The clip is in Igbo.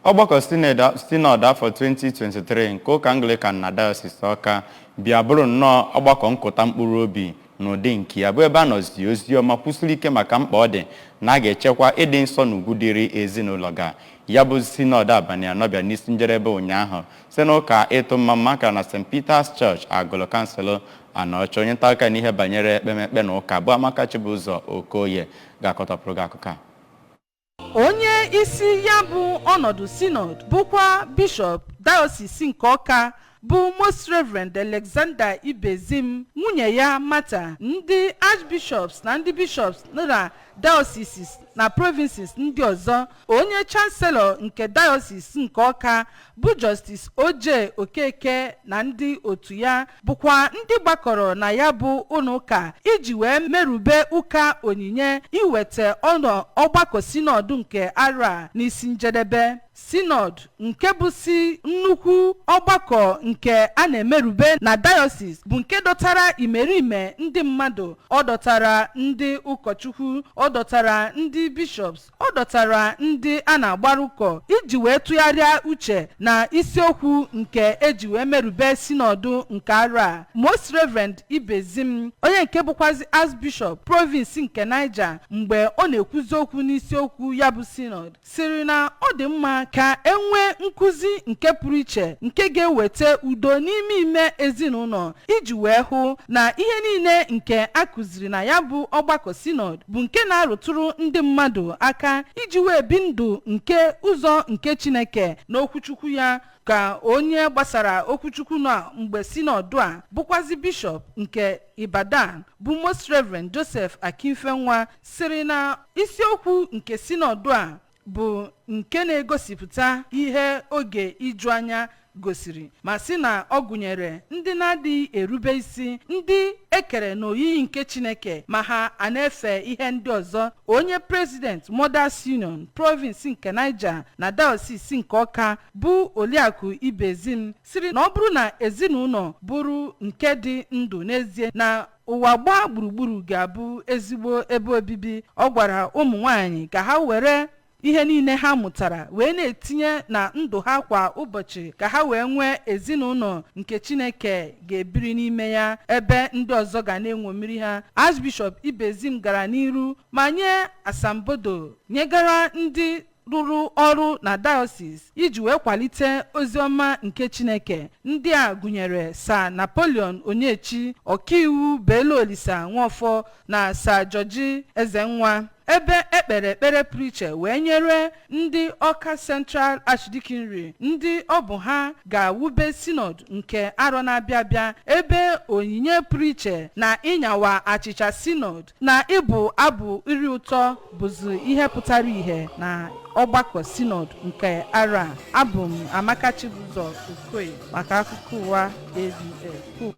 Ọgbakọ Synod afọ 2023 nke ụka Anglican na Diocese Ọka bịa bụrụ nnọọ ọgbakọ nkụta mkpụrụ obi n'ụdị nke ya, bụ ebe a nọzi ozi ọma kwụsịrị ike maka mkpa ọ dị na a ga-echekwa ịdị nsọ na ugwu dịrị ezinụlọ ga. Ya bụ Synod abalị 4 bịa n'isi njedebe ụnyaahụ site n'ụka ịtụ mma mma akara na St. Peter's Church, Agụlụ, Council Anọcha. Onye nta akụkọ n'ihe banyere ekpemekpe na ụka bụ Amaka Chibụzọ Okoye ga-akọtọpụrụ gị akụkọ a. Onye isi ya bụ ọnọdụ synod, bụkwa bishọp Diocese nke Ọka, bụ Most Reverend Alexander Ibezim, nwunye ya Mata, ndị archbishops na ndị bishops nọ na dioceses na provinces ndị ọzọ, onye chancellor nke Diocese nke Ọka bụ Justice Oje Okeke na ndị otu ya, bụkwa ndị gbakọrọ na ya bụ ụlọ ụka iji wee merube ụka onyinye iweta ọnọ ọgbakọ synod nke arọ a n'isi njedebe. Synod nke bụ si nnukwu ọgbakọ nke a na-emerube na diocese bụ nke dọtara imerime ndị mmadụ. Ọ dọtara ndị ụkọchukwu, ọ dọtara ndị bishops, ọ dọtara ndị a na-agbara ụkọ iji wee tụgharịa uche na isiokwu nke eji wee merube synod nke arọ a. Most Reverend Ibezim, onye nke bụkwazi Archbishop Province nke Niger, mgbe ọ na-ekwuzi okwu n'isiokwu ya bụ synod, siri na ọ dị mma ka enwee nkụzi nke pụrụ iche nke ga-eweta udo n'ime ime ezinụlọ, iji wee hụ na ihe niile nke a kụziri na ya bụ ọgbakọ synod bụ nke na-arụtụrụ ndị mmadụ aka iji wee bi ndụ nke ụzọ nke Chineke. N'okwuchukwu ya, ka onye gbasara okwuchukwu na mgbe synod a, bụkwazi bishọp nke Ibadan, bụ Most Reverend Joseph Akinfenwa, siri na isiokwu nke synod a bụ nke na-egosipụta ihe oge iju anya gosiri, ma sị na ọ gụnyere ndị na-adịghị erube isi, ndị ekere n'oyiyi nke Chineke ma ha a na-efe ihe ndị ọzọ. Onye president Mothers Union Province nke Niger na Diocese nke Ọka, bụ Oliakụ Ibezim, siri na ọ bụrụ na ezinụlọ bụrụ nke dị ndụ n'ezie, na ụwa gbaa gburugburu ga-abụ ezigbo ebe obibi. Ọ gwara ụmụ nwanyị ka ha were ihe niile ha mụtara wee na-etinye na ndụ ha kwa ụbọchị, ka ha wee nwee ezinụlọ nke Chineke ga-ebiri n'ime ya, ebe ndị ọzọ ga na-enwomiri ha. Archbishop Ibezim gara n'iru ma nye asambodo nyegara ndị rụrụ ọrụ na diocese iji wee kwalite oziọma nke Chineke. Ndị a gụnyere Sir Napoleon Onyechi, ọkaiwu Belo Olisa Nwafọ na Sir George Ezenwa, ebe ekpere ekpere pụrụ iche wee nyere ndị Ọka Central Archdeaconry, ndị ọ bụ ha ga-awube synod nke arọ na-abịa abịa, ebe onyinye pụrụ iche na ịnyawa achịcha synod na ịbụ abụ iri ụtọ bụzi ihe pụtara ìhè na ọgbakọ synod nke arọ a. Abụ m Amaka Chibụzọ Okoye maka akụkọ ụwa ABS.